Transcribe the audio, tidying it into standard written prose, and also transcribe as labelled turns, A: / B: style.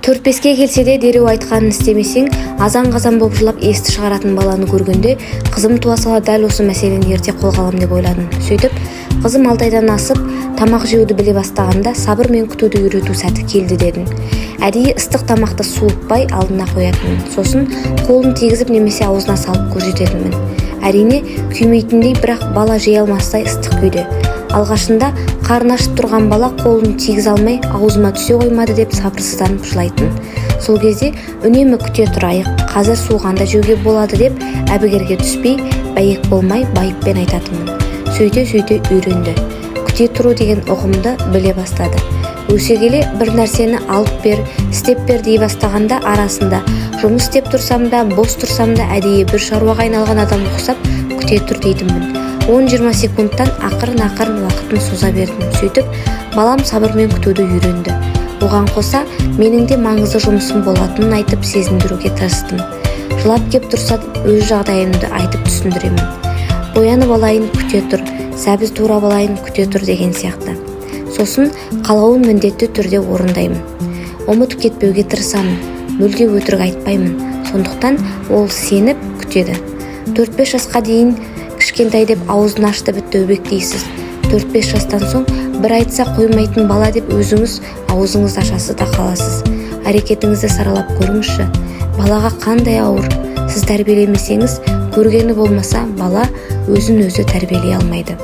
A: 4-5-ке келсе де, дереу айтқанын істемесең, азан-қазан боп жылап, есті шығаратын баланы көргенде, қызым туа сала дәл осы мәселені ерте қолға алам деп ойладым. Сөйтіп, қызым 6 айдан асып, тамақ жеуді біле бастағанда, сабыр мен күтуді үйрету сәті келді дедім. Әдейі ыстық тамақты суытпай алдына қоятынмын, сосын қолын тигізіп немесе аузына салып көрсететінмін. Әрине, күймейтіндей, бірақ бала жей алмастай ыстық күйде. Алғашында қарны ашып тұрған бала қолын тигізе алмай, аузыма түсе қоймады деп сабырсызданып жылайтын. Сол кезде үнемі «Күте тұрайық, қазір суығанда жеуге болады» деп, әбігерге түспей, бәйек болмай, байыппен айтатынмын. Сөйте сөйте үйренді, күте тұру деген ұғымды біле бастады. Өсе келе бір нәрсені алып бер, істеп бер дей бастағанда, арасында жұмыс істеп тұрсам да, бос тұрсам да, әдейі бір шаруаға айналған адамға ұқсап, «Күте тұр» дейтінмін. 10-20 секундтан ақырын-ақырын уақытын соза бердім. Сөйтіп, балам сабырмен күтуді үйренді. Оған қоса, менің де маңызды жұмысым болатынын айтып сезіндіруге тырыстым. Жылап кеп тұрса, өз жағдайымды айтып түсіндіремін: «Боянып алайын, күте тұр, сәбіз турап алайын, күте тұр» деген сияқты. Сосын қалауын міндетті түрде орындаймын, ұмытып кетпеуге тырысамын, мүлде өтірік айтпаймын. Сондықтан ол сеніп күтеді. 4-5 жасқа дейін кішкентай деп аузын ашты, бітті, өбектейсіз. 4-5 жастан соң бір айтса қоймайтын бала деп өзіңіз аузыңызды ашасыз да қаласыз. Әрекетіңізді саралап көріңізші, балаға қандай ауыр. Сіз тәрбиелемесеңіз, көргені болмаса, бала өзін өзі тәрбиелей алмайды.